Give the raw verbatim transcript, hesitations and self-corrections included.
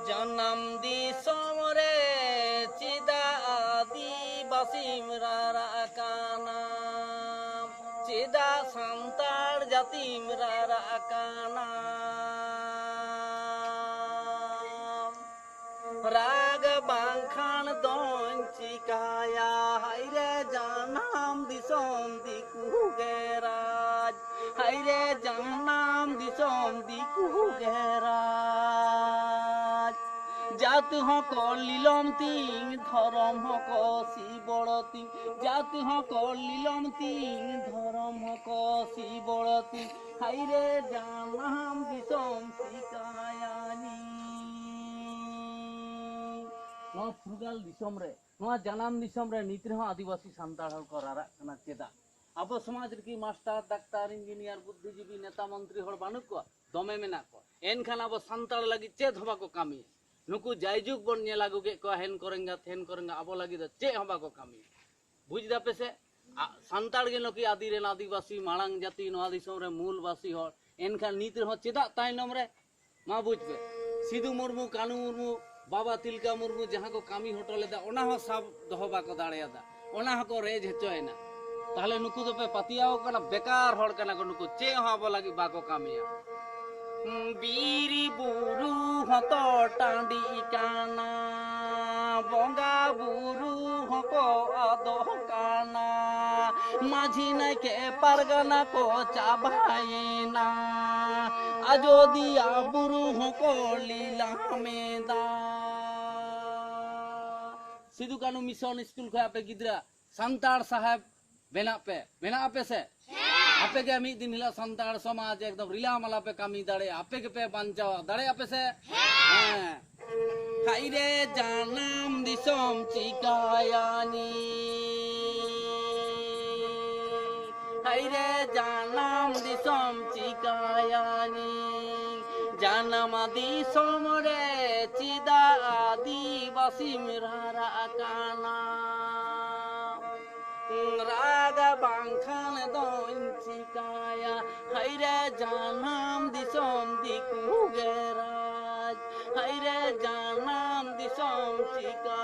ᱡᱟᱱᱟᱢ ᱫᱤᱥᱚᱢ ᱨᱮ ᱪᱮᱫᱟᱜ ᱟᱹᱫᱤᱵᱟᱹᱥᱤᱢ ᱨᱟᱨᱟᱜ ᱠᱟᱱᱟ? ᱪᱮᱫᱟᱜ ᱥᱟᱱᱛᱟᱲ ᱡᱟᱹᱛᱤᱢ ᱨᱟᱨᱟᱜ ᱠᱟᱱᱟ? ᱨᱟᱜᱽ ᱵᱟᱝᱠᱷᱟᱱ ᱫᱚᱧ ᱪᱤᱠᱟᱭᱟ? ᱦᱟᱭᱨᱮ ᱡᱟᱱᱟᱢ ᱫᱤᱥᱚᱢ ᱫᱤᱠᱩ ᱜᱮ ᱨᱟᱡᱽ, ᱦᱟᱭᱨᱮ ᱡᱟᱱᱟᱢ ᱫᱤᱥᱚᱢ ᱫᱤᱠᱩ ᱜᱮ ᱨᱟᱡᱽ᱾ ᱡᱟᱹᱛ ᱦᱚᱸᱠᱚ ᱞᱤᱞᱚᱢ ᱛᱤᱧ, ᱫᱷᱚᱨᱚᱢ ᱦᱚᱸᱠᱚ ᱥᱤᱵᱚᱲ ᱛᱤᱧ, ᱡᱟᱹᱛ ᱦᱚᱸᱠᱚ ᱞᱤᱞᱚᱢ ᱛᱤᱧ, ᱫᱷᱚᱨᱚᱢ ᱦᱚᱸᱠᱚ ᱥᱤᱵᱚᱲ ᱛᱤᱧ, ᱦᱟᱭᱨᱮ ᱡᱟᱱᱟᱢ ᱫᱤᱥᱚᱢ ᱪᱤᱠᱟᱭᱟᱹᱧ? ᱱᱚᱣᱟ ᱯᱷᱩᱨᱜᱟᱞ ᱫᱤᱥᱚᱢ ᱨᱮ, ᱱᱚᱣᱟ ᱡᱟᱱᱟᱢ ᱫᱤᱥᱚᱢ ᱨᱮ ᱱᱤᱛ ᱨᱮᱦᱚᱸ ᱟᱹᱫᱤᱵᱟᱹᱥᱤ ᱥᱟᱱᱛᱟᱲ ᱦᱚᱲ ᱠᱚ ᱨᱟᱨᱟᱜ ᱠᱟᱱᱟ᱾ ᱪᱮᱫᱟᱜ? ᱟᱵᱚ ᱥᱚᱢᱟᱡᱽ ᱨᱮᱠᱤ ᱢᱟᱥᱴᱟᱨ, ᱰᱟᱠᱛᱟᱨ, ᱤᱧᱡᱤᱱᱤᱭᱟᱨ, ᱵᱩᱫᱽᱫᱷᱤᱡᱤᱵᱤ, ᱱᱮᱛᱟ, ᱢᱚᱱᱛᱨᱤ ᱦᱚᱲ ᱵᱟᱹᱱᱩᱜ ᱠᱚᱣᱟ? ᱫᱚᱢᱮ ᱢᱮᱱᱟᱜ ᱠᱚᱣᱟ᱾ ᱮᱱᱠᱷᱟᱱ ᱟᱵᱚ ᱥᱟᱱᱛᱟᱲ ᱞᱟᱹᱜᱤᱫ ᱪᱮᱫ ᱦᱚᱸ ᱵᱟᱠᱚ ᱠᱟᱹᱢᱤᱭᱟ᱾ ᱱᱩᱠᱩ ᱡᱟᱭᱡᱩᱜᱽ ᱵᱚᱱ ᱧᱮᱞ ᱟᱹᱜᱩ ᱠᱮᱫ ᱠᱚᱣᱟ, ᱦᱮᱱ ᱠᱚᱨᱮᱝᱜᱟ ᱛᱷᱮᱱ ᱠᱚᱨᱮᱝᱜᱟ, ᱟᱵᱚ ᱞᱟᱹᱜᱤᱫ ᱫᱚ ᱪᱮᱫ ᱦᱚᱸ ᱵᱟᱠᱚ ᱠᱟᱹᱢᱤᱭᱟ᱾ ᱵᱩᱡᱽ ᱫᱟᱯᱮ ᱥᱮ? ᱟ-, ᱥᱟᱱᱛᱟᱲ ᱜᱮ ᱱᱩᱠᱤ ᱟᱹᱫᱤ ᱨᱮᱱ ᱟᱹᱫᱤᱵᱟᱹᱥᱤ ᱢᱟᱲᱟᱝ ᱡᱟᱹᱛᱤ, ᱱᱚᱣᱟ ᱫᱤᱥᱚᱢ ᱨᱮ ᱢᱩᱞ ᱵᱟᱹᱥᱤ ᱦᱚᱲ᱾ ᱮᱱᱠᱷᱟᱱ ᱱᱤᱛ ᱨᱮᱦᱚᱸ ᱪᱮᱫᱟᱜ ᱛᱟᱭᱱᱚᱢ ᱨᱮ? ᱢᱟ ᱵᱩᱡᱽ ᱯᱮ, ᱥᱤᱫᱩ ᱢᱩᱨᱢᱩ, ᱠᱟᱹᱱᱩ ᱢᱩᱨᱢᱩ, ᱵᱟᱵᱟ ᱛᱤᱞᱠᱟ ᱢᱩᱨᱢᱩ ᱡᱟᱦᱟᱸ ᱠᱚ ᱠᱟᱹᱢᱤ ᱦᱚᱴᱚ ᱞᱮᱫᱟ, ᱚᱱᱟ ᱦᱚᱸ ᱥᱟᱵ ᱫᱚᱦᱚ ᱵᱟᱠᱚ ᱫᱟᱲᱮᱭᱟᱫᱟ, ᱚᱱᱟ ᱦᱚᱸᱠᱚ ᱨᱮᱡ ᱦᱚᱪᱚᱭᱮᱱᱟ᱾ ᱛᱟᱦᱞᱮ ᱱᱩᱠᱩ ᱫᱚᱯᱮ ᱯᱟᱹᱛᱭᱟᱹᱣ ᱠᱟᱱᱟ, ᱵᱮᱠᱟᱨ ᱦᱚᱲ ᱠᱟᱱᱟ ᱠᱚ ᱱᱩᱠᱩ, ᱪᱮᱫ ᱦᱚᱸ ᱟᱵᱚ ᱞᱟᱹᱜᱤᱫ ᱵᱟᱠᱚ ᱠᱟᱹᱢᱤᱭᱟ᱾ ᱵᱤᱨ ᱵᱩᱨᱩ ᱦᱚᱸᱛᱚ ᱴᱟᱺᱰᱤ ᱠᱟᱱᱟ, ᱵᱚᱸᱜᱟ ᱵᱩᱨᱩ ᱦᱚᱸᱠᱚ ᱟᱫᱚᱜ ᱠᱟᱱᱟ, ᱢᱟᱹᱡᱷᱤ ᱱᱟᱭᱠᱮ ᱯᱟᱨᱜᱟᱱᱟ ᱠᱚ ᱪᱟᱵᱟᱭᱮᱱᱟ, ᱟᱡᱚᱫᱤᱭᱟ ᱵᱩᱨᱩ ᱦᱚᱸᱠᱚ ᱞᱤᱞᱟᱢᱮᱫᱟ᱾ ᱥᱤᱫᱩ ᱠᱟᱹᱱᱩ ᱢᱤᱥᱚᱱ ᱥᱠᱩᱞ ᱠᱷᱚᱱ ᱟᱯᱮ ᱜᱤᱫᱽᱨᱟᱹ ᱥᱟᱱᱛᱟᱲ ᱥᱟᱦᱮᱵ ᱵᱮᱱᱟᱜ ᱯᱮ, ᱵᱮᱱᱟᱜ ᱟᱯᱮ ᱥᱮ? ᱟᱯᱮ ᱜᱮ ᱢᱤᱫ ᱫᱤᱱ ᱦᱤᱞᱳᱜ ᱥᱟᱱᱛᱟᱲ ᱥᱚᱢᱟᱡᱽ ᱮᱠᱫᱚᱢ ᱨᱤᱞᱟᱹᱢᱟᱞᱟ ᱯᱮ ᱠᱟᱹᱢᱤ ᱫᱟᱲᱮᱭᱟᱜᱼᱟ, ᱟᱯᱮ ᱜᱮᱯᱮ ᱵᱟᱧᱪᱟᱣᱟ, ᱫᱟᱲᱮᱭᱟᱜ ᱟᱯᱮ ᱥᱮ? ᱦᱮᱸ᱾ ᱦᱟᱭᱨᱮ ᱡᱟᱱᱟᱢ ᱫᱤᱥᱚᱢ ᱪᱤᱠᱟᱭᱟᱹᱧ, ᱦᱟᱭᱨᱮ ᱡᱟᱱᱟᱢ ᱫᱤᱥᱚᱢ ᱪᱤᱠᱟᱭᱟᱹᱧ, ᱡᱟᱱᱟᱢ ᱫᱤᱥᱚᱢ ᱨᱮ ᱪᱮᱫᱟᱜ ᱟᱹᱫᱤᱵᱟᱹᱥᱤᱢ ᱨᱟᱨᱟᱜ ᱠᱟᱱᱟ? ᱨᱟᱜᱽ ᱵᱟᱝᱠᱷᱟᱱ ᱫᱚᱧ ᱪᱤᱠᱟᱭᱟ? ᱦᱟᱭᱨᱮ ᱡᱟᱱᱟᱢ ᱫᱤᱥᱚᱢ ᱫᱤᱠᱩ ᱜᱮ ᱨᱟᱡᱽ, ᱦᱟᱭᱨᱮ ᱠᱟ